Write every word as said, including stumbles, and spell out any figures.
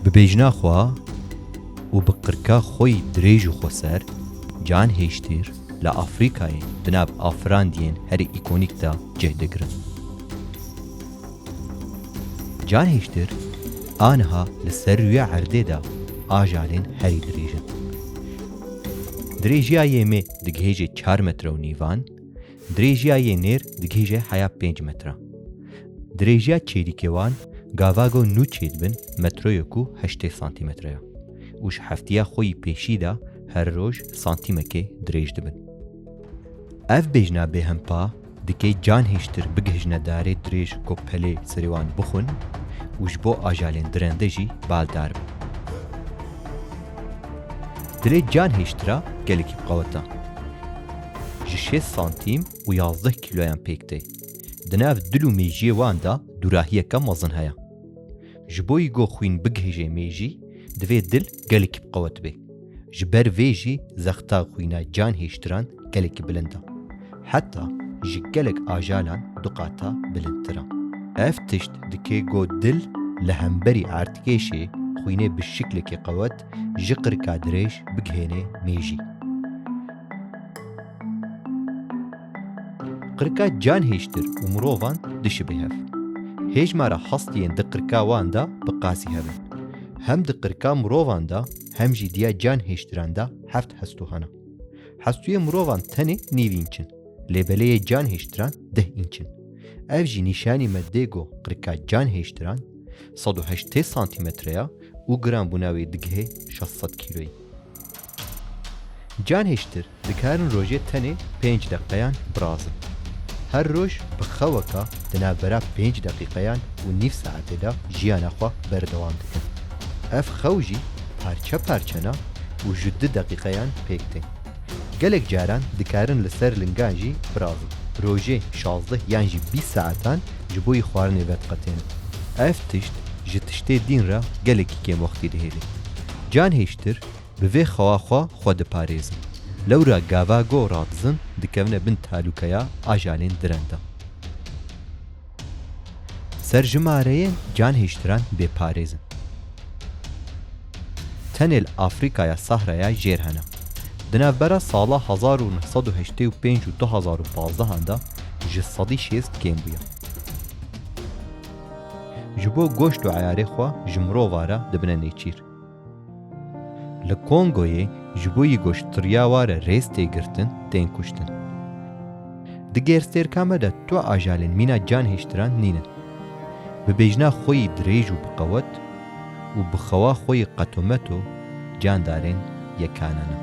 Bi bêjna xwe û bi qirka xwe yî dirêj û xweser, canhêştir li Afrîkayê di nav afirandiyên herî îkonîk de cih digirin. Canhêştir aniha li ser rûyê erdê de ajalên herî dirêj in. Dirêjiya yê mê digihêje çar metre û nîvan, dirêjiya yê nêr digihêje heya pênc metre. Dirêjiya çêlîkê wan gava go nû çêdibin metroyek û heştê santîmetre ya û ji heftiya xwe yî pêşî de her roj santîmekê dirêj dibin. Ev bêjna bêhempa dike canhêştir bigihîjine darê dirêj ku pelê serê wan bixwin û ji bo ajalên dirende jî baldar bin. Dilê canhêştira gelekî biqewet e. Ji şêst santîm û yazdeh kîloyan pêk tê. Di nav dil û mêjiyê wan de dûrahiyeke mezin heye. Ji bo yî go xwîn bigihêje mêjî, divê dil gelekî biqewet be. Ji ber vê jî zexta xwîna canhêştiran gelekî bilind e. Heta ji gelek ajalan du qata bilindtir e. Ev tişt dike go dil li hemberî erdkêşê xwînê bi şiklekî qewet ji qirka dirêj bigihêne mêjî. Qirka canhêştir û mirovan dişibe hev. Hêjmara hestiyên di qirka wan de bi qasî hev in. Hem di qirka mirovan de hem jî diya canhêştiran de heft hestû hene. Hestûyê mirovan tenê nîv înç in, lê belê yê canhêştiran deh înç in. Ev jî nîşanî me dê go qirka canhêştiran sed û heştê santîmetre ya û giranbûna wê digihê şeş sed kîloyî. Canhêştir dikarin rojê tenê pênc deqeyan birazin. Her roj bi xeweka di navbera pênc deqîqeyan û nîv saetê de jiyana xwe berdewam dikin. Ev xew jî parçe parçe ne û ji du deqîqeyan pêk tên. Gelek caran dikarin li ser lingan jî birazin. Rojê şazdeh yan jî bîst saetan ji bo yî xwarinê vediqetênin. Ev tişt ji tiştê dîn re gelekî kêmwextî dihêlê. Canhêştir bi vê xewa xwe xwe diparêzin. Lewra gava go radizin dikevine bin talûkeya ajalên direnda. Serjimareyên canhêştiran bêparêz in. Tenê li Afrîkaya Sahraya Jêr hene. Di navbera sala hezar û neh sed û heştê û pênc û du hezar û pazdehan de ji sedî şêst kêm bûye. Ji bo goşt û eyarê xwe ji mirova re dibine nêçîr. Li Kongoyê ji bo yî goştiriya wa re rêz tê girtin, tên kuştin. Di gêrstêrka me de tu ajalên mîna canhêştiran nînin. Bi bêjna xwe yî dirêj û biqewet û bi xewa xwe yî qetometo candarên yekane ne.